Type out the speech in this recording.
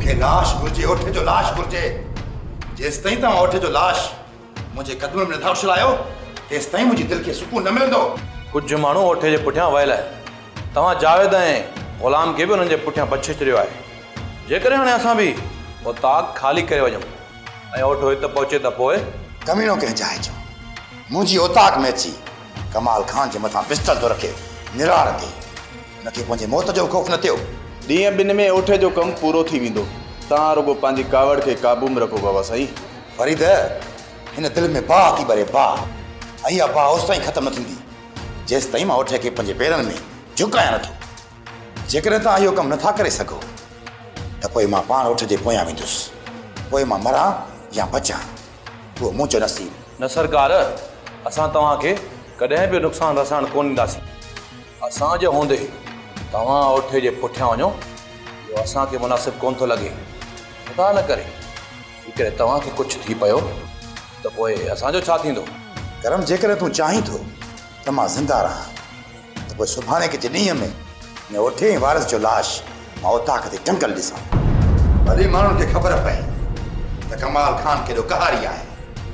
مون کي لاش گهرجي، اوٺي جو لاش گهرجي. جيستائين توهان اوٺي جو لاش منهنجي قدمن ۾ نٿا اڇلايو، تيستائين منهنجي دل کي سڪون نه ملندو. ڪجهه ماڻهو اوٺي جي پٺيان ويل آهن. توهان جاويد ۽ غلام کي به انهن جي پٺيان بڇي ڇڏيو آهي. جيڪڏهن هاڻي اسان به اوطاق خالي ڪري وڃون ۽ اوٺو هت پهچي ته پوء؟ ڪميڻو ڪنهن جاء جو منهنجي اوطاق ۾ اچي ڪمال خان جي مٿان پسٽل ٿو رکي نراڙ تي. هن کي پنهنجي موت جو به خوف نه ٿيو. ڏينهن ٻن ۾ اوٺي جو ڪم پورو ٿي ويندو. توهان رڳو پنهنجي ڪاوڙ کي قابو ۾ رکو بابا سائين. فريد، هن دل ۾ باهه ٿي ٻري باهه ۽ اها باهه اوستائين ختم نه ٿيندي جيستائين مان اوٺي کي پنهنجي پيرن ۾ جهڪايان نه ٿو. جيڪڏهن توهان اهو ڪم نه ٿا ڪري سگهو ته پوء مان پاڻ اٺ جي پويان ويندس. پوء مان مران يا بچان، اهو منهنجو نصيب. نه سرڪار، اسان توهان کي ڪڏهن به نقصان رسائڻ ڪونه ڏينداسين. اسان جي هوندي توهان اوٺي جي پٺيان وڃو، اهو اسان کي مناسب ڪونه ٿو لڳي. خدا نه ڪري، جيڪڏهن توهان کي ڪجهه ٿي پيو ته پوء اسان جو ڇا ٿيندو؟ ڪرم، جيڪڏهن تون چاهين ٿو ته مان زنده رهان ته پوء سڀاڻي ڪجهه ڏينهن ۾ هن اوٺي ۽ وارث جو لاش مان اوطاق تي ٽنگيل ڏسان. ڀلي ماڻهن کي خبر پئي ته ڪمال خان ڪيڏو قهاري آهي.